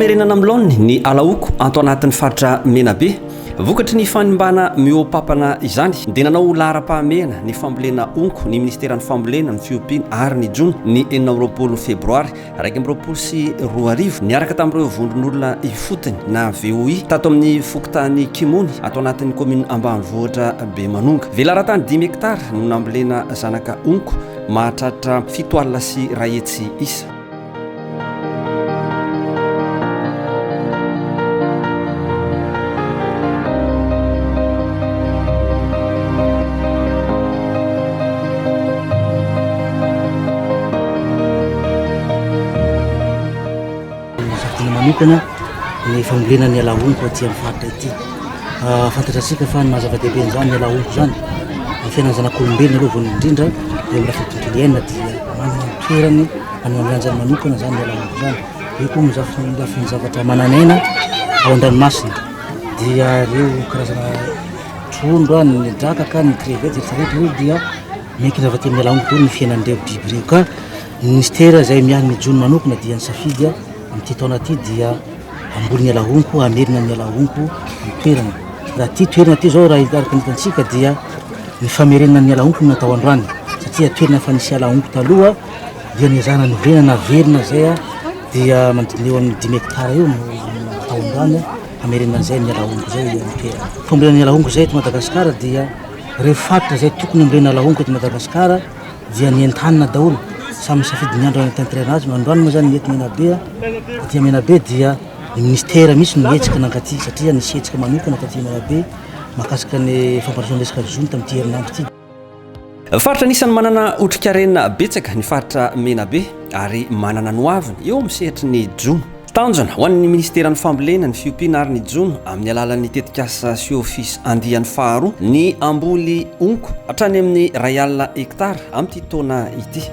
Famerenana amin'ny laoniny ny alaoko ato anatin'ny faritra Menabe. Vokatry ny fanimbana mihoa-papana izany dia nanao laharam-pahamehana ny fambolena honko ny minisiteran'ny fambolena, ny fiompiana ary ny jono ny 26 febroary 2021 niaraka tamin'ireo vondron'olona ifotony na VOI tato amin'ny fokontany Kimony ato anatin'ny kaominina ambanivohitra Bemanonga. Velaran-tany dimy hektara no nambolena zanaka honko mahatratra 170 isa. Safidiana manokana ny fambolena ny ala honko aty amin'ny faritra ity. Ah, Fantatratsika fa ny maha zava-dehibe an'izany ny ala honko izany amin'ny fiainan'ny zanak'olombelona aloha voalohany indrindra eo amin'ny lafiny tontolo iainana dia manana ny toerany, manana ny lanjany manokana izany ny ala honko izany. Eo koa ny lafiny lafiny zavatra manan'aina ao an-dranomasina dia ireo karazana trondro, ny drakaka, ny crevette, rehetra rehetra ireo dia miankina avy aty amin'ny ala honko daholo ny fiainan'ireo biby ireo ka Ny minisitera izay miahy ny jono manokana dia nisafidy amin'ity taona ity dia hamboly ny ala honko, hamerina ny ala honko amin'ny toerana. Raha ity toerana ity izao raha araka ny hitantsika dia ny famerenana ny ala honko no natao androany satria toerana efa nisy ala honko taloha dia niezahana novolena naverina izay dia manodidina eo amin'ny dimy hectare eo no natao androany hamerenana an'izay ny ala honko izay amin'ny toerana. Fambolena ny ala honko izay eto Madagasikara dia ireo faritra izay tokony hambolena ala honko eto Madagasikara dia nientanina daholo, samy misafidy ny andro hanatanterahana azy, androany moa zany ny eto Menabe, aty Menabe dia ny ministera mihitsy no nihetsika nankaty satria nisy hetsika manokana taty Menabe mahakasika ny fampandrosoana resaka jono tamin'ity herinandro ity. Faritra anisan'ny manana otrikarena betsaka ny faritra Menabe ary manana ny hoaviny eo amin'ny sehatry ny jono. Tanjona ho an'ny minisiteran'ny Fambolena, ny Fiompiana ary ny Jono amin'ny alalan'ny tetikasa Siofis andiany faharoa ny hamboly honko hatrany amin'ny 1,000 hektara amin'ity taona ity.